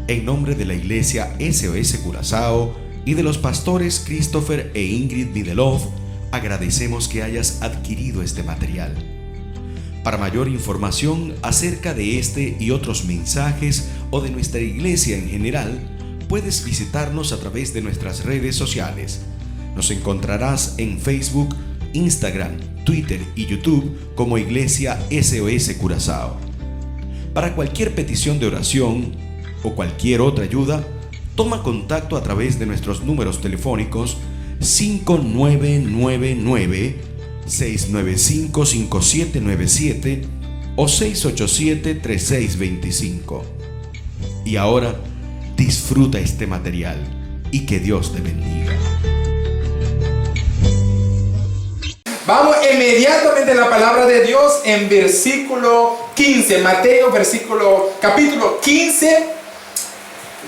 En nombre de la Iglesia SOS Curazao y de los pastores Christopher e Ingrid Midelov, agradecemos que hayas adquirido este material. Para mayor información acerca de este y otros mensajes o de nuestra iglesia en general, puedes visitarnos a través de nuestras redes sociales. Nos encontrarás en Facebook, Instagram, Twitter y YouTube como Iglesia SOS Curazao. Para cualquier petición de oración o cualquier otra ayuda, toma contacto a través de nuestros números telefónicos 5999 695 5797 o 687 3625. Y ahora, disfruta este material y que Dios te bendiga. Vamos inmediatamente a la palabra de Dios en versículo 15, Mateo versículo, capítulo 15,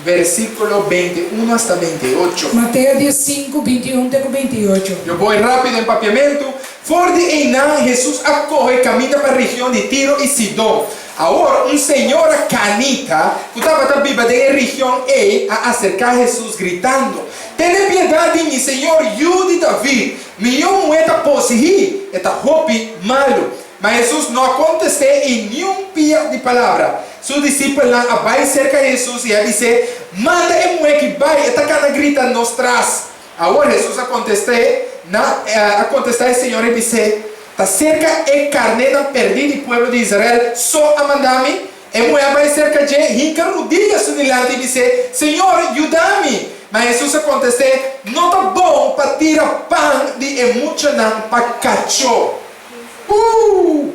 versículo 21 hasta 28. Mateo 15, 21 te 28. Yo voy rápido en papiamento. For di einan Hesus a kohe kaminda pa region di Tiro i Sidon. Awor, un señora kanita ku tabata biba den e region ei a aserká Hesus gritando, Tene piedat di mi, Señor, Yu di David! Mi yu muhé ta posihí, e ta hopi malu. Ma Hesus no a kontest'é i niun pia di palabra. Su disipelnan a bai serka Hesus i a bis'é, Manda e muhé ki bai, e ta kana grita nos tras. Awor Hesus a kontest'é, na a kontestá e señora i bis'é, Ta serka e karnénan pèrdí di pueblo di Israel so a manda mi? E muhé a bai serka dje, hinka rudia su dilanti i bis'é, Señor, yuda mi! Ma Hesus a kontest'é, No ta bon pa tira pan di e muchanan pa kachó. Uh!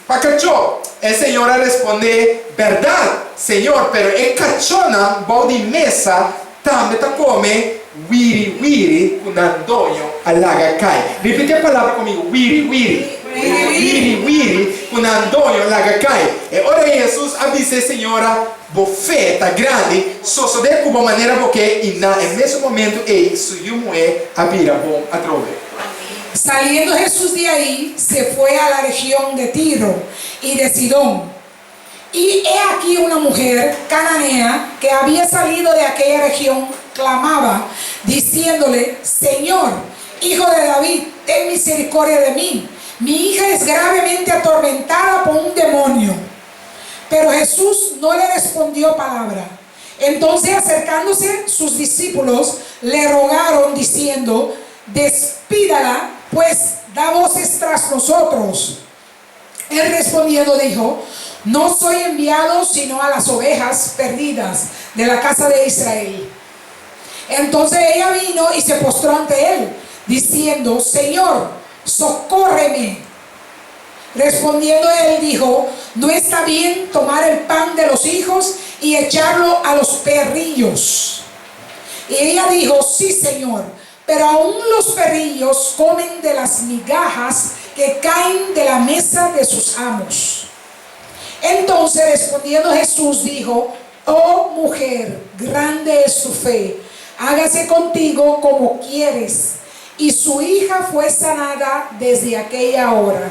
Pa kachó? E señora a respondé, Bèrdat, Señor, pero e kachónan bou di mesa tambe ta kome wiri-wiri ku nan doño a laga kai. Ripití e palabra ku mi, wiri-wiri. Wiri-wiri ku nan doño a laga kai. E ora ei Hesus a bisa e señora, Bo fe ta grandi, sosodé ku bo manera bo ke, i na e mesun momentu ei su yu muhé a bira bon atrobe. Saliendo Jesús de ahí, se fue a la región de Tiro y de Sidón. Y he aquí una mujer cananea que había salido de aquella región clamaba, diciéndole, Señor, hijo de David, ten misericordia de mí. Mi hija es gravemente atormentada por un demonio. Pero Jesús no le respondió palabra. Entonces acercándose sus discípulos, le rogaron diciendo, Despídala, pues da voces tras nosotros. Él respondiendo dijo, No soy enviado sino a las ovejas perdidas de la casa de Israel. Entonces ella vino y se postró ante él, diciendo, Señor, socórreme. Respondiendo él dijo, No está bien tomar el pan de los hijos y echarlo a los perrillos. Y ella dijo, Sí, Señor, pero aún los perrillos comen de las migajas que caen de la mesa de sus amos. Entonces respondiendo Jesús dijo, Oh mujer, grande es tu fe, hágase contigo como quieres. Y su hija fue sanada desde aquella hora.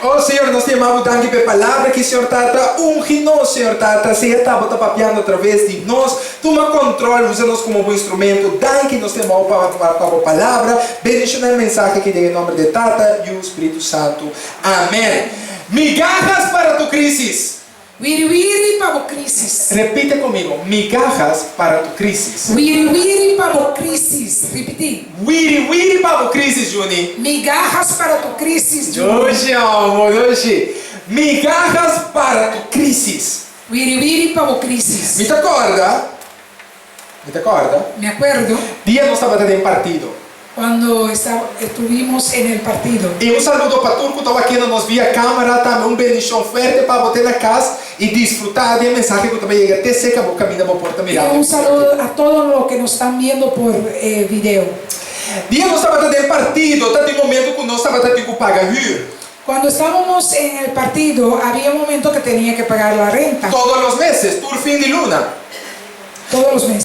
Oh Señor, nos ta yama Bo danki pa e palabra aki, Señor Tata. Ungi nos, Señor Tata. Sea ta Bo ta papiando a traves di nos. Tuma control, usa nos como Bo instrumento. Danki nos ta yama Bo pa pa Bo palabra. Bendiciona e mensahe aki den e nomber di Tata, Yu, Spiritu Santu. Amen. Migajas para tu crisis. Wiri wiri pa bo crisis. Repite conmigo, Migajas para tu crisis. Wiri wiri pa bo crisis. Ripiti. Wiri wiri pa bo crisis, Juni. Migajas para tu crisis, Juni. Doshi amo, doshi. Migajas para tu crisis. Wiri wiri pa bo crisis. Mi ta corda, mi ta corda. Me acuerdo. Dia nos tabata den partido. Cuando estuvimos en el partido. Y un saludo pa tur cu ta wakiendo nos via camara tambe un bendicion fuerte pa bo te na cas y disfruta di e mensahe cu ta bay yega te seca bo caminda bo por ta Y mirando. un saludo a todos los que nos están viendo por video. Dia nos tabata den partido ta tin momento cu nos tabata tin cu paga huur. Cuando estábamos en el partido había un momento que tenía que pagar la renta. Todos los meses, tur fin di luna. Todos los meses.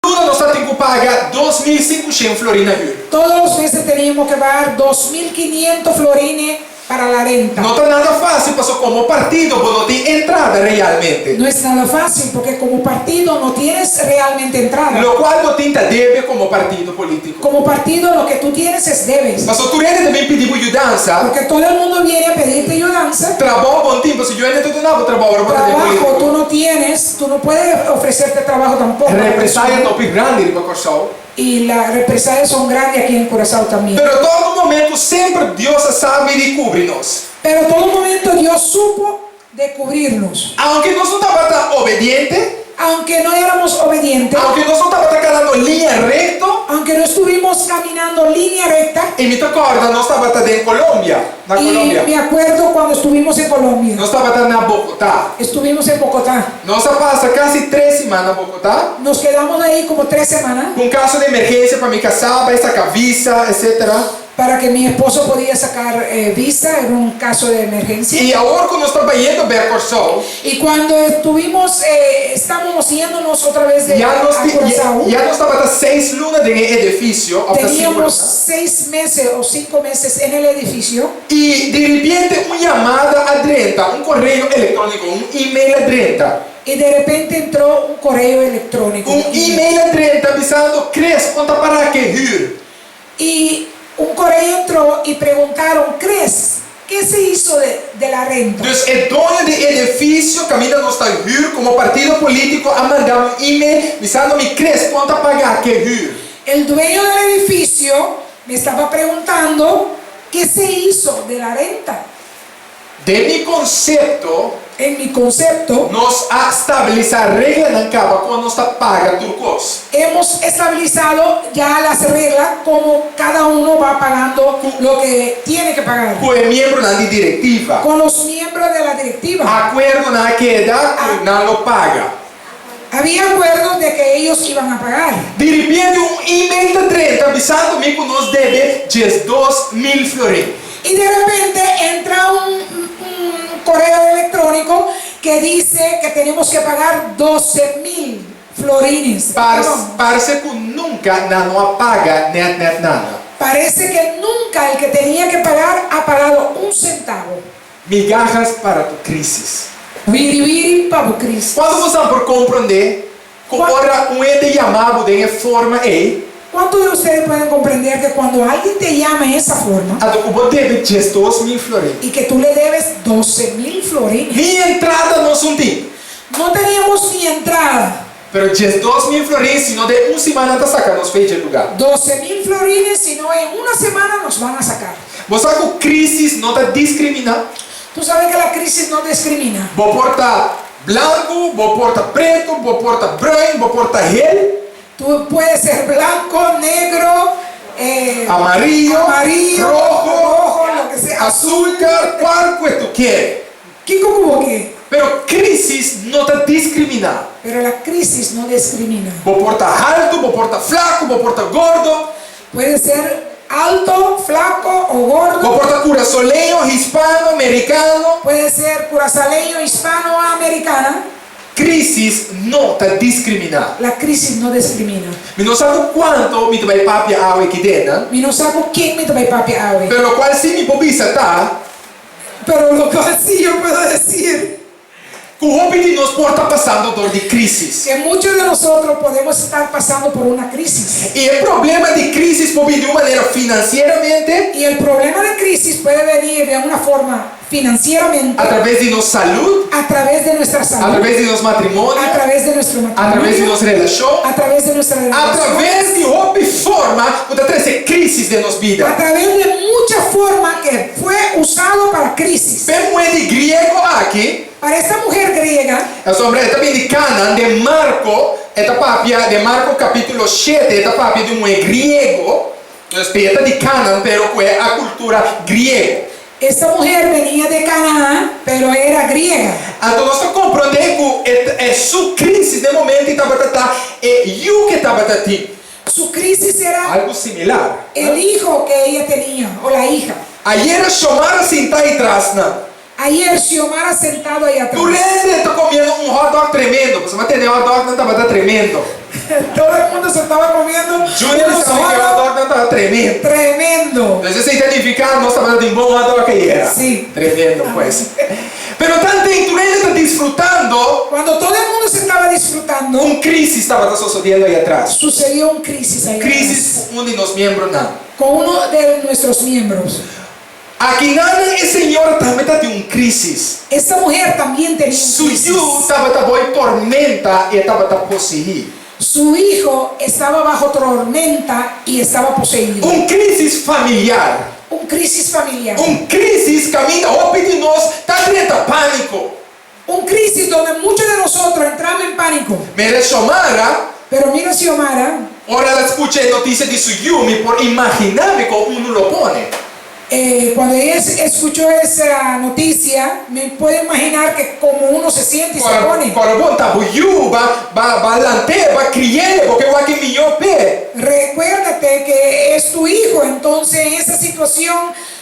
Luna nos ta tin cu paga 2500 florin na huur. Todos los meses teníamos que pagar 2500 florines. Para la renta. No ta nada fásil paso komo partido bo no tin entrada realmente. No es nada fácil porque como partido no tienes realmente entrada. Lokual bo tin ta debe komo partido polítiko. Como partido lo que tú tienes es debes. Paso tur hende ta bin pidi bo yudansa. Porque todo el mundo viene a pedirte yudansa. Trabou bo no tin paso yu hende ta duna bo trabou ora bo ta den Trabajo polítiko. tú no tienes, tú no puedes ofrecerte trabajo tampoco a la Represaya persona. ta hopi grandi riba Kòrsou. Y la represaya son grandi aki en Curaçao también. Pero todo momento semper Dios a sabi di cubri nos. Pero todo momento Dios supo de cubrirnos. Aunke nos no tabata obediente. Aunke no éramos obediente. Aunke nos no tabata canando liña recto. Aunke no estuvimos caminando línea recta. Y mi ta corda nos tabata den Colombia, na Colombia. Y me acuerdo cuando estuvimos en Colombia. Nos tabata na Bogotá. Estuvimos en Bogotá. Nos a pasa kasi tres siman na Bogotá. Nos quedamos ahí como tres semanas. Ku un kaso di emergensia pa mi kasá bai saka visa, etcétera. Para que mi esposo podía sacar visa, era un caso de emergencia. I awor ku nos ta bayendo bek Kòrsou. Y cuando estuvimos, estábamos yéndonos otra vez de Ya nos a Curaçao. ya nos tabata seis luna den e edifisio, òf ta sinku luna. Teníamos seis meses o cinco meses en el edificio. I diripiente un yamada a drenta, un korreo elektróniko, un e-mail a drenta. Y de repente entró un correo electrónico. Un e-mail a drenta bisando, Chris, kon ta para ke hür? Y un correo entró y preguntaron, Chris, qué se hizo de de la renta? Dus e doño di edifisio kaminda nos ta hür komo partido polítiko a manda un e-mail bisando mi, Chris, kon ta paga ke hür? El dueño del edificio me estaba preguntando qué se hizo de la renta. Den mi konsepto. En mi concepto. Nos a stabilisá reglanan kaba kon nos ta paga tur kos. Hemos estabilizado ya las reglas como cada uno va pagando lo que tiene que pagar. Ku e miembronan di direktiva. Con los miembros de la directiva. Akuerdonan a keda ku nan lo paga. Había acuerdo de que ellos iban a pagar. Diripiente un email ta drenta bisando mi ku nos debe 12 mil florin. Y de repente entra un, un correo electrónico que dice que tenemos que pagar 12 mil florines. Parce, parse ku nunka nan no a paga nèt nèt nada. Parece que nunca el que tenía que pagar ha pagado un centavo. Migajas para tu crisis. Wiri wiri pa bo crisis. Kuantu boso por komprondé ku ora un hende yama bo den e forma ei? Cuántos de ustedes pueden comprender que cuando alguien te llama en esa forma? Anto ku bo debe 12 mil florin. Y que tú le debes 12 mil florines. Ni entrada nos un tin. No teníamos ni entrada. Pero 12 mil florin sino den un siman nan ta saka nos fei dje lugá. 12 mil florines sino en una semana nos van a sacar. Bo sa ku krísis no ta diskriminá? Tú sabes que la crisis no discrimina. Bo por ta blanku, bo por ta pretu, bo por ta bruin, bo por ta hel. Tú puedes ser blanco, negro, Amarillo, amarillo, rojo, rojo, lo que sea, azúcar, kual ku tu kier. Kiko ku bo ke. Pero krísis no ta diskriminá. Pero la crisis no discrimina. Bo por ta haltu, bo por ta flaku, bo por ta gordo. Puede ser alto, flaco o gordo. Bo por ta kurasoleño, hispano, merikano. Puede ser curazaleño, hispano o americana. Krísis no ta diskriminá. La crisis no discrimina. Mi no sa ku kuantu mi ta bai papia awe aki den, nan. Mi no sa ku ken mi ta bai papia awe. Pero lokual sí mi por bisa ta. Pero lokual sí yo puedo decir. Ku hopi di nos por ta pasando dor di krísis. Que muchos de nosotros podemos estar pasando por una crisis. I e problema di krísis por bini di un manera finansieramente. Y el problema de crisis puede venir de una forma financieramente. A traves di nos salud. A través de nuestra salud. A traves di nos matrimonio. A través de nuestro matrimonio. A traves di nos relashon. A través de nuestra relación. A traves di hopi forma ku ta trese krísis den nos bida. A través de mucha forma que fue usado para crisis. P'e muhé di griego aki. Para esta mujer griega. Pasobra e ta bin di Canaan, den Marko e ta papia, den Marko kapítulo shete e ta papia di un muhé griego, dus e ta di Canaan pero ku e a kultura griego. Esta mujer venía de Canaán, pero era griega. Anto nos ta komprondé ku e e su krísis den momento ei tabata ta e yu ku e tabata tin. Su crisis era. Algu similar. El hijo que ella tenía, o la hija. Ayera Xiomara sintá ei tras nan. Ayer Xiomara sentado ahí atrás. Tur hende ta komiendo un hot dog tremendo. Pasobra mi a tende hot dog nan tabata tremendo. Todo el mundo se estaba comiendo Junior unos sabe ku e hot hot dog nan tabata tremendo. Tremendo. Entonces esei ta nifiká nos tabata tin bon hot dog ayera. Sí. Tremendo pues. Pero tanten tur hende ta disfrutando. Cuando todo el mundo se estaba disfrutando. Un crisis tabata sosodiendo ei atras. Sucedió un crisis ahí atrás. Crisis ku un di nos miembronan. Con uno de nuestros miembros. Akinanan e señora tambe ta tin un crisis. Esta mujer también tenía un Su crisis. yu tabata bou tormenta i e tabata poseí. Su hijo estaba bajo tormenta y estaba poseído. Un crisis familiar. Un crisis familiar. Un crisis kaminda hopi di nos ta drenta pániko. Un crisis donde muchos de nosotros entramos en pánico. Mira Xiomara. Pero mira Xiomara. Ora el a skucha e notisia di su yu, mi por imaginá mi kon unu lo pone. Cuando ella escuchó esa noticia, me puedo imaginar que como uno se siente y se pone. Kòrda bon ta bo yu, b'a b'a lant'é, b'a kri'é, bo ke wak e mihó p'e. Recuérdate que es tu hijo, entonces en esa situación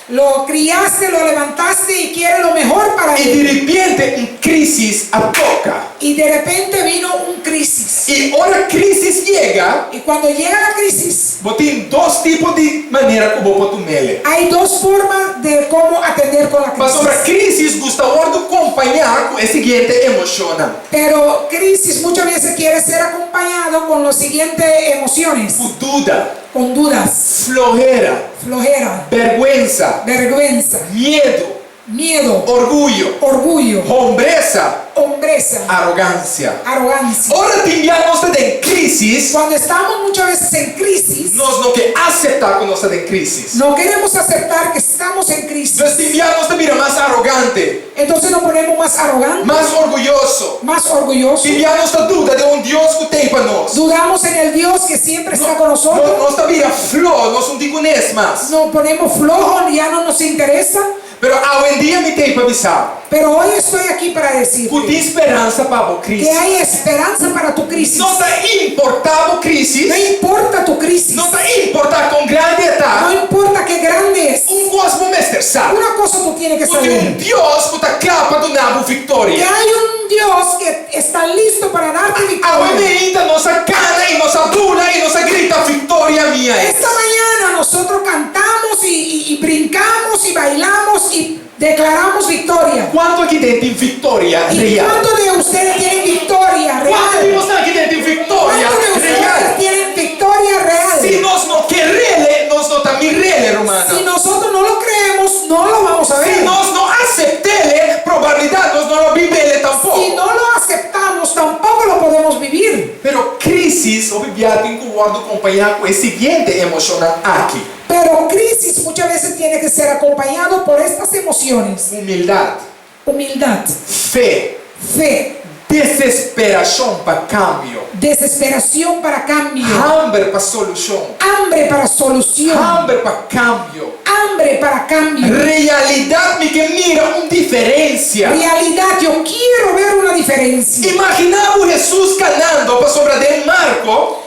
lo criaste, lo levantaste y quieres lo mejor para I él. di ripiente un crisis a toka. Y de repente vino un crisis. I ora crisis yega. Y cuando llega la crisis. Bo tin dos tipo di manera ku bo por tum'ele. Hay dos formas de cómo atender con la crisis. Pasobra crisis gusta wòrdu kompañá ku e siguiente emoshonnan. Pero crisis muchas veces quiere ser acompañado con los siguientes emociones. Ku duda. Con dudas. Flohera. Flojera. Bèrgwensa. Vergüenza. Miedu. Miedo. Orguyo. Orgullo. Hombresa. Hombreza. Arogansia. Arrogancia. Ora tin bia nos ta den crisis. Cuando estamos muchas veces en crisis. Nos no ke aseptá ku nos ta den crisis. No queremos aceptar que estamos en crisis. Nos tin bia nos ta bira mas arogante. Entonces nos ponemos mas arrogantes. Mas orguyoso. Mas orgulloso. Tin bia nos ta duda den un Dios ku t'ei pa nos. Dudamos en el Dios que siempre está con nosotros. Nos ta bira flo, nos no tin kunes mas. Nos ponemos flojos, ya no nos interesa. Pero awendia mi t'ei pa bisa. Pero hoy estoy aquí para decirte. Ku tin speransa pa bo crisis. Que hay esperanza para tu crisis. No ta importá bo crisis. No importa tu crisis. No ta importá kon grandi e ta. No importa qué grande es. Un kos bo mester sa. Una cosa tú tienes que Ku tin saber. un Dios ku ta kla pa duna bo viktoria. Que hay un Dios que está listo para darte victoria. Awe meinta nos a kana i nos a bula i nos a grita viktoria mia es. Esta mañana nosotros cantamos y y brincamos y bailamos y declaramos victoria. Kuantu aki den tin viktoria Y real? cuántos de ustedes tienen victoria real? Kuantu di boso aki den tin viktoria Cuántos de ustedes real? tienen victoria real? Si nos no kerele, nos no ta mirele, rumannan. Si nosotros no lo creemos, no lo vamos a ver. Si nos no aseptele, probabilidat nos no lo bibele tampoko. Si no lo aceptamos, tampoco lo podemos vivir. Pero crisis hopi bia tin ku wòrdu kompañá ku e siguiente emoshonnan aki. Pero crisis muchas veces tiene que ser acompañado por estas emociones. Humildat. Humildad. Fe. Fe. Desesperashon pa kambio. Desesperación para cambio. Hamber pa solushon. Hambre para solución. Hamber pa kambio. Hambre para cambio. Realidat mi ke mira un diferensia. Realidad yo quiero ver una diferencia. Imaginá bo Hesus kanando pasobra den Marko.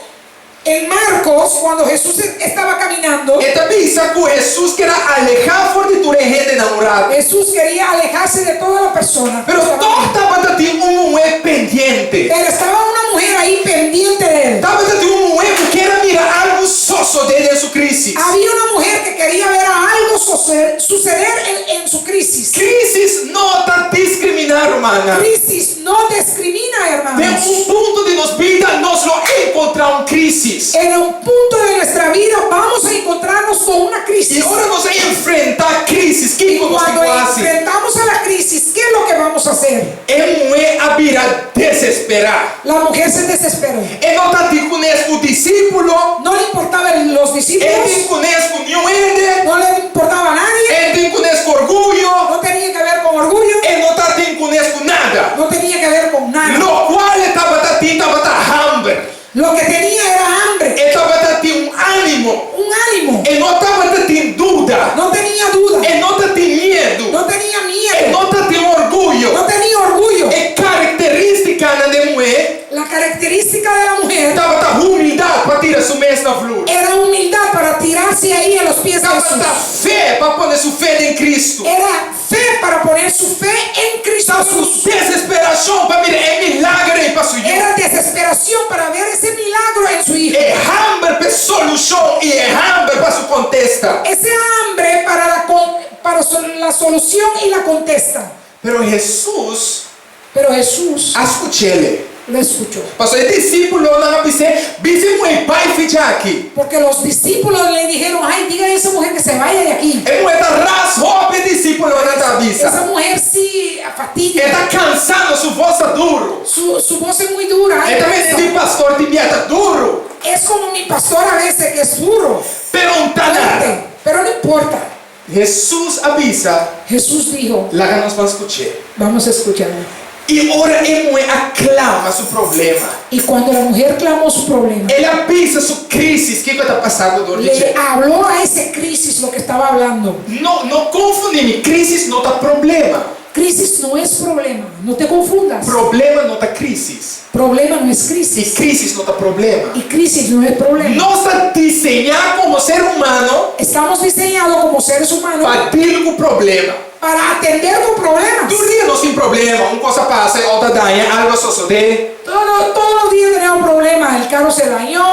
En Marcos, cuando Jesús estaba caminando. E ta bisa ku Hesus ker a alehá for di tur e hendenan un rato. Jesús quería alejarse de toda la persona. Pero tòg tabata tin un muhé pendiente. Pero estaba una mujer ahí pendiente de él. Tabata tin un muhé ku ker a mira algu sosodé den su krísis. Había una mujer que quería ver a algo suceder en su crisis. Krísis no ta diskriminá, rumannan. Crisis no discrimina, hermanos. Den un punto di nos bida nos lo enkontrá un krísis. En un punto de nuestra vida vamos a encontrarnos con una crisis. I ora nos a enfrentá krísis, kiko nos tin Cuando ku hasi? enfrentamos a la crisis, ¿qué es lo que vamos a hacer? E muhé a bira desesperá. La mujer se desesperó. E no ta tin kunes ku disípulo. No le importaba los discípulos. E tin kunes ku niun hende. No le importaba a nadie. E tin kunes ku orguyo. No tenía que ver con orgullo. E no ta tin kunes ku nada. No tenía que ver con nada. Lokual e tabata tin tabata hamber. Lo que tenía era hambre. E tabata tin un ánimo. Un ánimo. E no tabata tin duda. No tenía duda. E no ta tin miedu. No tenía miedo. E no ta tin orguyo. No tenía orgullo. E karakterístikanan di e muhé. La característica de la mujer. Tabata humildat pa tira su mes na flur. Era humildad para tirarse ahí a los pies de Jesús. Tabata fe pa pone su fe den Cristo. Era fe para poner su fe en Cristo Tabata Jesús. desesperashon pa mira e milager ei pa su yu. Era desesperación. Desesperación para ver ese milagro en su hijo. E hamber pa solushon i e hamber pa su kontesta. Ese hambre para la, con- para la solución y la contesta. Pero Hesus Pero Jesús a skuch'é. Lo escuchó. Paso e disipelnan a bis'é, Bisa e muhé bai for di aki. Porque los discípulos le dijeron: "Ay, diga a esa mujer que se vaya de aquí". E muhé ta ras hopi, e disipelnan ta bisa. Esa mujer sí fastidia. E ta kansando, su bos ta duru. Su voz es muy dura. Ay, E ta cansa. di pastor tin bia ta duru. Es como mi pastor a veces, que es duro. Pero no ta nada. Fuerte, pero no importa. Hesus a bisa, Jesús dijo: "Laga nos ban skuch'é". "Vamos a escucharlo". I ora e muhé a klama su problema. Y cuando la mujer clamó su problema, El a bisa su krísis, kiko ta pasando dor di le dje. Habló a ese crisis lo que estaba hablando. No, no konfundí mi, krísis no ta problema. Crisis no es problema, no te confundas. Problema no ta krísis. Problema no es I crisis. krísis no ta problema. Y crisis no es problema. Nos ta diseñá komo ser humano Estamos diseñados como seres humanos pa deal ku problema. Para atender con problemas. Tur dia nos tin problema, un kos a pasa, outo a daña, algu a sosodé. Todos los días tenemos problemas. El carro se dañó,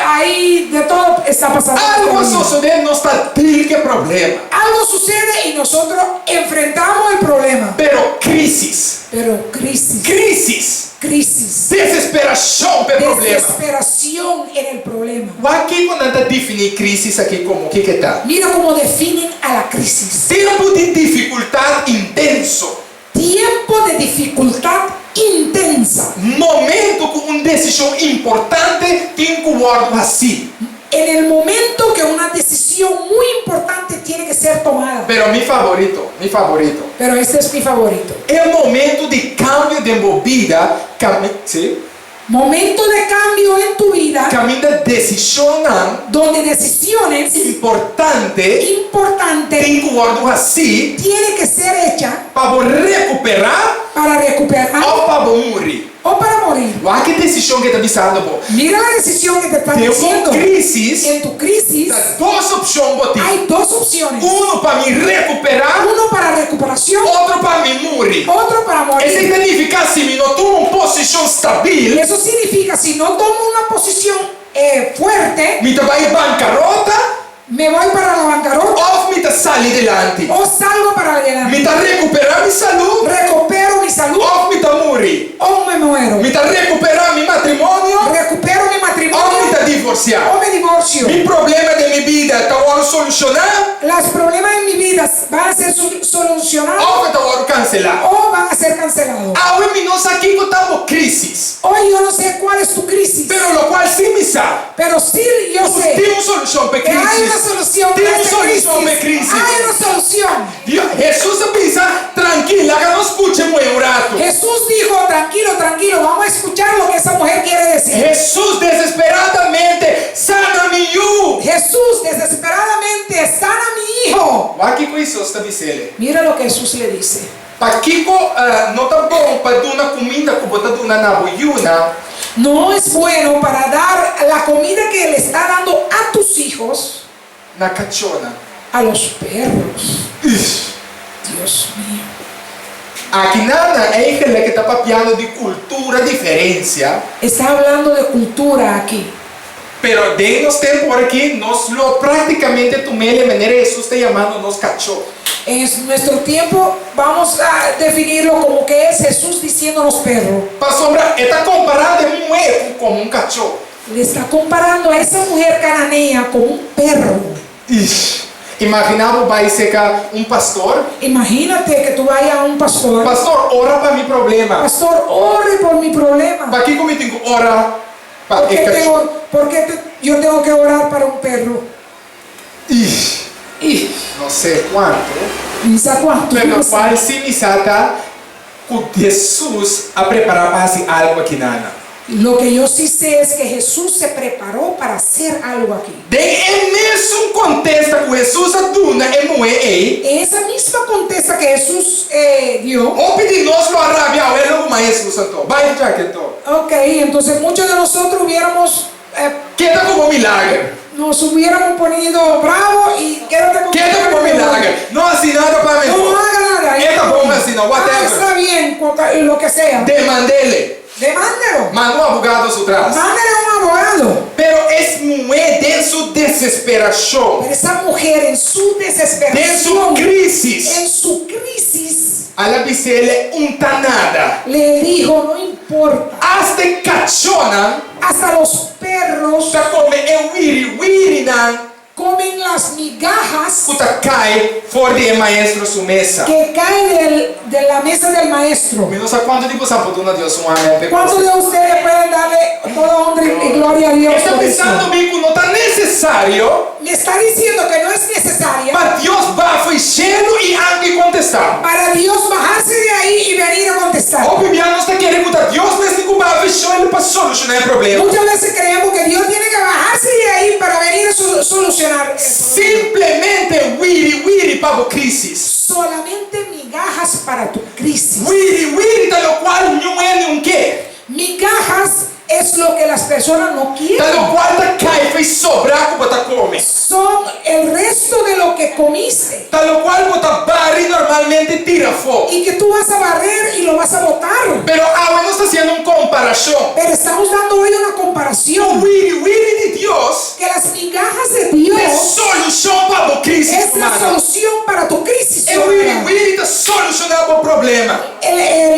ahí de todo está pasando en Algu nuestra vida. sosodé, nos ta deal ku problema. Algo sucede y nosotros enfrentamos el problema. Pero krísis, Pero crisis, krísis, crisis, desesperashon pa problema. Desesperación en el problema. Wak kiko nan ta definí krísis aki komo kiko e ta. Mira cómo definen a la crisis. Tempu di difikultat intenso. Tiempo de dificultad intensa. Momento ku un desishon importante tin ku wòrdu hasí. En el momento que una decisión muy importante tiene que ser tomada. Pero mi favorito, mi favorito. Pero este es mi favorito. E momento di kambio den bo bida, kami, sí? Momento de cambio en tu vida, Kaminda desishonnan donde decisiones importante importantes tin ku wòrdu hasí tiene que ser hecha pa bo rekuperá para recuperar òf pa bo muri. O para morir. Wak e desishon ku e ta bisando bo. Mira la decisión que te está Den un diciendo. krísis, En tu crisis ta dos opshon bo tin. Hay dos opciones. Unu pa mi rekuperá, Uno para recuperación, otro pa mi muri. Otro para morir. Esei ta nifiká si mi no tuma un posishon stabil, Eso significa: si no tomo una posición fuerte, mi ta bai bankarota, me voy para la bancarrota òf mi ta sali dilanti. O salgo para adelante. Mi ta rekuperá mi salú, Recupero mi salud òf mi ta muri. O me muero. Mi ta rekuperá mi matrimonio, Recupero mi òf mi matrimonio ta divorsiá. O me divorcio. Mi problema den mi bida ta wòrdu solushoná, Los problemas en mi vida van a ser solucionados òf ta wòrdu kanselá. O van a ser cancelados. Awe mi no sa kiko ta bo krísis, Hoy yo no sé cuál es tu crisis, pero lokual sí mi sa, pero sí yo sé tin un solushon pa que hay una krísis. Solución Tin para un esta solushon pa crisis. krísis. Hay una solución. Dios, Hesus a bisa, "Trankil, laga nos skucha e muhé un ratu". Jesús dijo: "Tranquilo, tranquilo, vamos a escuchar lo que esa mujer quiere decir". Hesus desesperadamente, "Sana mi yu". Jesús desesperadamente: "Sana a mi hijo". Wak kiko Hesus ta bis'é. Mira lo que Jesús le dice. Pakiko no ta bon pa duna kuminda ku bo ta duna na bo yunan No es bueno para dar la comida que le está dando a tus hijos na kachónan. A los perros. Ixh. Dios mío. Akinan eigenlijk e ta papiando di kultura diferensia. Está hablando de cultura aquí. Pero den nos tempu aki, nos lo práktikamente tum'é di manera Hesus ta yamando nos kachó. En nuestro tiempo vamos a definirlo como que es Jesús diciéndonos perro. Pasobra e ta kompará e muhé komo un kachó. Le está comparando a esa mujer cananea como un perro. Ixh. Imaginá bo bai serka un pastor. Imagínate que tú vayas a un pastor. "Pastor, ora pa mi problema". "Pastor, ore por mi problema". Pakiko mi tin ku ora pa ¿Por qué, e kachó? yo tengo que orar para un perro? Ixh. Y No sé kuantu. Ni sa kuantu. Pero No sé. kual sí mi sa ta ku Hesus a prepará pa hasi algu akinan. Lo que yo sí sé es que Jesús se preparó para hacer algo aquí. Den e mesun kontesta ku Hesus a duna e muhé ei, Esa misma contesta que Jesús dio. Hopi di nos lo a rabia, e lo mas Hesus anto. Bai djaki anto. Ok, entonces muchos de nosotros hubiéramos Keda ku bo milager. Nos hubiéramos ponido bravo y quédate con Keda ku bo milager. No hasi nada pa mi. No haga nada. E ta bon asina, Ah, whatever. está bien, lo que sea. Demand'é. Demándelo. Manda un abogado su tras. Mándale un abogado. Pero e muhé den su desesperashon. Pero esa mujer en su Den su desesperación, krísis. en su crisis, El a bis'é n' ta nada. Le dijo, no importa. Asta e kachónan Hasta los perros ta kome e wiri wirinan comen las migajas ku ta kai for di e maestro su mesa. que cae de la mesa del maestro. Mi no sa kuantu di boso por duna Dios un amèn p'e ¿Cuántos kos. de ustedes pueden darle toda honra y gloria a Dios E ta por eso? bisando mi ku no ta nesesario Me está diciendo que no es necesaria pa Dios baha for di shelu i anke kontestá. para Dios bajarse de ahí y venir a contestar. Hopi bia nos ta kere ku ta Dios mes tin ku baha for di shelu pa solushoná e problema. Muchas veces creemos que Dios tiene que bajarse de ahí para venir a solucionar el problema. Simplemente wiri wiri pa bo krísis. Solamente migajas para tu crisis. Wiri wiri ta lokual niun hende un ke. Migajas es lo que las personas no Ta quieren. lokual ta kai for di sobrá ku bo ta kome. Son el resto de lo que comiste. Ta lokual bo ta bari normalmente tira afó. Y que tú vas a barrer y lo vas a botar. Pero awe nos ta hasiendo un komparashon. Pero estamos dando hoy una comparación. Ku wiri wiri di Dios Que las migajas de ta Dios solushon pa bo krísis, es la rumannan. solución para tu crisis. E wiri wiri ta solushoná bo problema.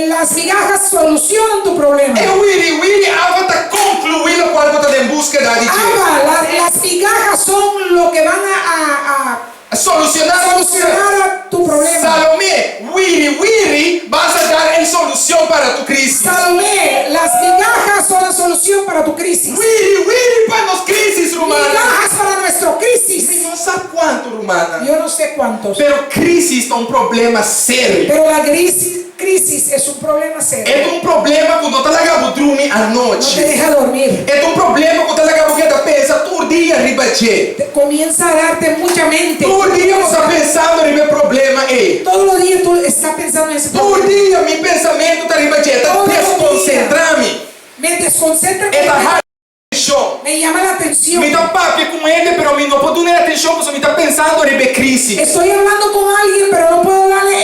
Las migajas solucionan tu problema. E wiri wiri Abba ta konkluí lokual bo ta den búskeda di dje. Abba, las migajas son lo que van a, A solushoná bo solucionar tu problema. Salomé, wiri wiri vas a dar el solución para tu crisis. Salomé, las migajas son la solución para tu crisis. Wiri wiri pa nos krísis, rumannan. Migajas para nuestro crisis. Mi no sa kuantu, rumannan. Yo no sé cuántos. Pero krísis ta un problema serio. Pero la crisis, crisis es un problema serio. E ta un problema ku no ta laga bo drumi No te anochi. deja dormir. E ta un problema ku ta laga bo keda pensa tur dia riba dje. Te comienza a darte mucha mente. Tur dia bo ta pensando riba e problema ei. Todos los días tú estás pensando en ese Tur problema. dia mi pensamentu ta riba dje. E ta Todos los deskonsentrá mi. Me desconcentra. E ta hala atenshon. Me llama la atención. Mi ta papia ku hende pero mi no por duna e atenshon pasobra mi ta pensando riba e krísis. Estoy hablando con alguien, pero no puedo darle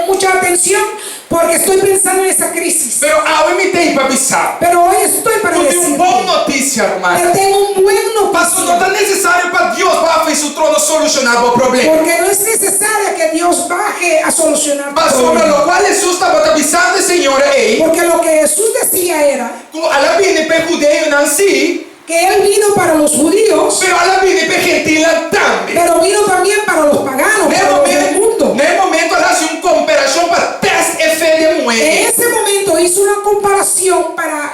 mucha atención porque estoy pensando en esa crisis. Pero awe mi t'ei pa bisa. Pero hoy estoy para Ku tin un decirte bon notisia, ruman. que tengo un buen Pasobra no noticia. ta nesesario pa Dios baha for di su trono solushoná bo problema. Porque no es necesario que Dios baje a solucionar tu Pasobra problema. lokual Hesus tabata bisando e señora ei, Porque lo que Jesús decía era ku el a bini pa e hudeonan sí, que Él vino para los judíos, pero el a bini pa e gentilnan tambe. pero vino también para los paganos, Na e para los del momento, mundo. na e momento el a hasi un komparashon pa tèst e fe di e muhé. En ese momento hizo una comparación para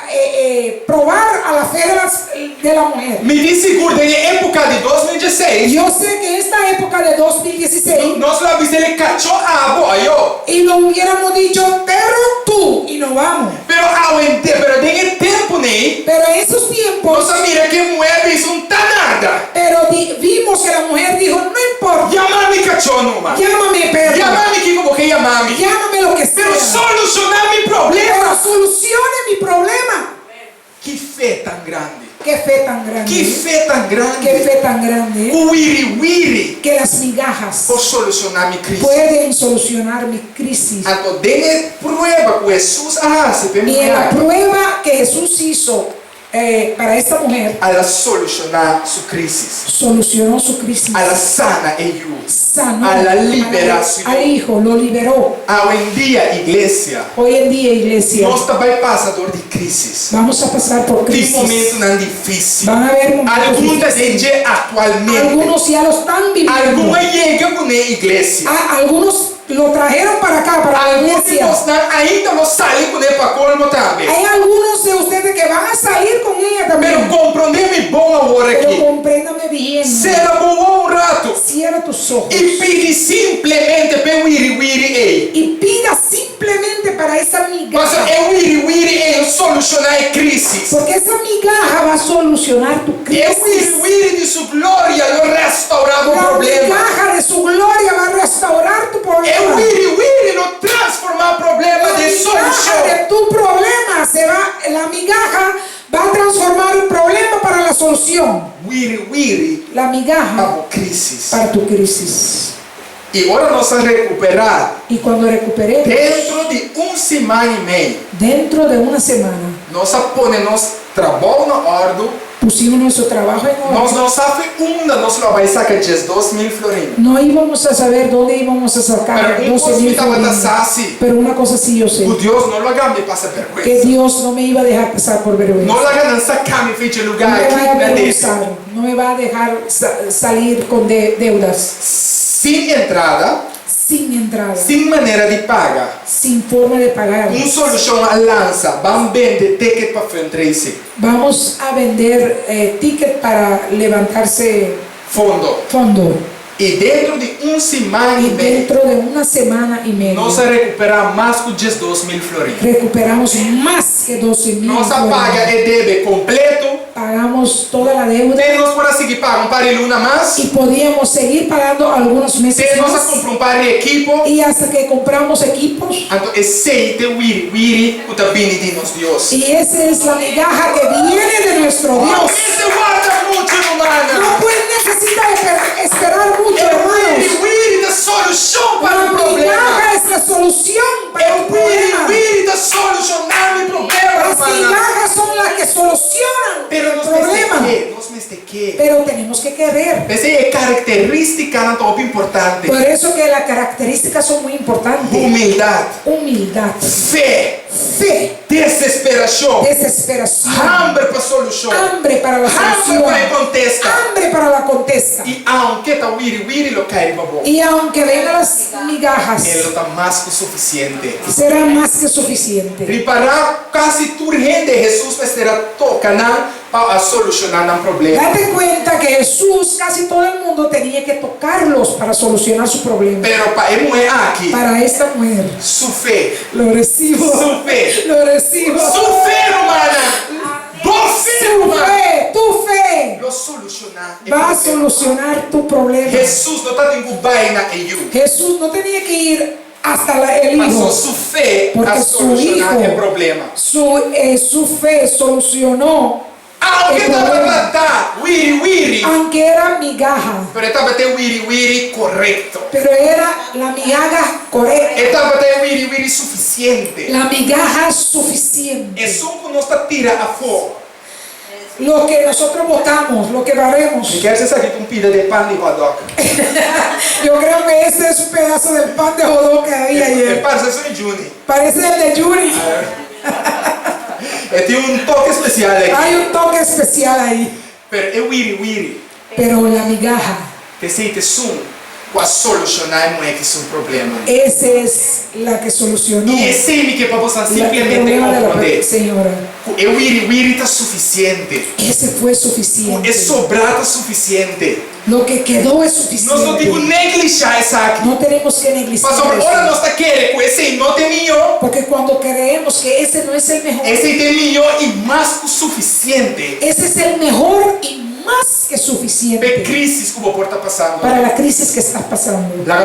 probar a la fe de la mujer. Mi tin sigur den e époka di 2016, Yo sé que esta época de 2016, nos lo a bis'é kachó abo ayó. y lo hubiéramos dicho, perro tú, y nos vamos. Pero awendia, pero den e tempunan ei, Pero en esos tiempos, nos a mira ku e muhé a bisa n' ta nada. pero vimos que la mujer dijo, no importa. Yama mi kachó numa. Llámame perro. Yama mi kiko bo ke yama mi. Llámame lo que sea. Pero solushoná mi problema. Pero solucione mi problema. Ki fe tan grandi. Qué fe tan grande. Ki fe tan grandi. Qué fe tan grande. Ku wiri wiri Que las migajas por solushoná mi krísis. pueden solucionar mi crisis. Anto den e prueba ku Hesus a hasi pa e Y en la muhé, prueba que Jesús hizo para esta mujer, el a solushoná su krísis. solucionó su crisis. El a sana e yu. Sanó El a liberá su al hijo, lo liberó. Awendia, iglesia, Hoy en día, iglesia, nos ta bai pasa dor di krísis. vamos a pasar por Tin crisis. momentunan difísil. Van a haber momentos Algun ta den difíciles. dje aktualmente. Algunos ya lo están viviendo. Algun a yega kuné iglesia. Ah, algunos lo trajeron para acá, para la Algun di iglesia. bosnan ainda lo sali kuné pa kolmo tambe. Hay algunos de ustedes que van a salir con ella Pero también. komprondé mi bon awor Pero aki. compréndame bien. Sera bo wowo un ratu. Cierra tus ojos. I pidi simplemente p'e wiri wiri ei. Y pida simplemente para esa migaja. Paso e wiri wiri ei lo solushoná e krísis. Porque esa migaja va a solucionar tu E crisis. wiri wiri di su gloria lo restourá bo La problema. migaja de su gloria va a restaurar tu E problema. wiri wiri lo transformá problema La den migaja solushon. de tu problema se va, la migaja va a transformar un problema para la solución. Wiri wiri La pa migaja bo krísis. para tu crisis. I ora nos a rekuperá Y cuando recuperé, dentro di un siman i mei, dentro de una semana, Nos a pone nos trabou na òrdu. Pusimos nuestro trabajo en Nos orden. no sa fi unda nos lo a bai saka 12.000 florin. No íbamos a saber dónde íbamos a sacar Pero un 12 kos mi mil tabata florines. sa si, Pero una cosa sí yo sé, ku Dios no laga mi pasa que bèrgwensa. Dios no me iba a dejar pasar por vergüenza. No laga nan saka mi for di e No lugá me aki va a na debe. avergonzar, no me va a dejar salir con deudas, Sin entrada, sin entrada, sin manera di paga. sin forma de pagar. Un solushon a lansa, ban bende ticket pa fundraising. Vamos a vender ticket para levantarse Fondo. fondo. I dentro di un siman Y i mei, dentro de una semana y media nos a rekuperá mas ku 12.000 florin. recuperamos más que 12 mil. Nos a paga e debe kompleto. Pagamos toda la deuda Te nos por a sigui paga un par di luna mas. y podíamos seguir pagando algunos meses Te nos a más. kumpra un par di ekipo. Y hasta que compramos equipos. Anto esei ta e wiri wiri ku ta bini di nos Dios. Y esa es la migaja que viene de nuestro No Dios. mester warda muchu, rumannan. No puede necesitar esperar mucho, E wiri hermanos. wiri ta solushon pa La mi problema. migaja es la solución para E un wiri problema. wiri ta solushoná mi problema, Las rumannan. migajas son las que solucionan Pero el nos mester problema. ke, nos mester ke. Pero tenemos que querer. P'esei e karakterístikanan ta hopi importante. Por eso que las características son muy importantes. Humildat, Humildad, fe, fe, desesperashon, desesperación, hamber pa solushon, hambre para la hamber solución, pa e kontesta. hambre para la contesta. I aunke ta wiri wiri lo kai riba bo, Y aunque vengan las migajas, e lo ta mas ku sufisiente. será más que suficiente. Ripará kasi tur hende Hesus mester a toka nan pa a solushoná nan problema. Date cuenta que Jesús, casi todo el mundo tenía que tocarlos para solucionar su problema. Pero pa e muhé aki, Para esta mujer, su fe, lo recibo, su fe, lo recibo. su fe, rumannan, bo fe, Tu rumannan, fe, tu fe lo solushoná e va a problema. solucionar tu problema. Hesus no tabatin ku bai na e yu. Jesús no tenía que ir hasta el Pasó hijo, su fe a porque su solushoná e hijo, problema. su fe solucionó Aunke el problema. tabata wiri wiri, Aunque era migaja, pero e tabata e wiri wiri korekto. pero era la migaja correcta, E tabata e wiri wiri sufisiente. la migaja suficiente. Esun ku nos ta tira afó. Lo que nosotros botamos, lo que barremos. Mi kere esaki ta un pida di pan di hotdog. Yo creo que ese es un pedazo del pan de hot dog que había E ayer. parse esun di Juni. Parece el de Yuri. E tin un toke spesial aki. Hay un toque especial ahí. Pero e wiri wiri. Pero la migaja, Esei ta esun ku a solushoná e muhé aki su problema. esa es la que solucionó I esei mi ke pa boso el simplemente problema de la komprondé. señora. Ku e wiri wiri ta sufisiente. Ese fue Ku suficiente. e sobrá ta sufisiente. Lo que quedó es Nos no tin ku suficiente. neglishá esaki. No tenemos que negligenciar Pasobra eso. ora nos ta kere ku esei no ta e mihó, Porque cuando creemos que ese no es el mejor, esei ta e mihó i mas ku sufisiente. ese es el mejor y más que P'e suficiente krísis ku bo por ta pasando. para la crisis que estás pasando. Laga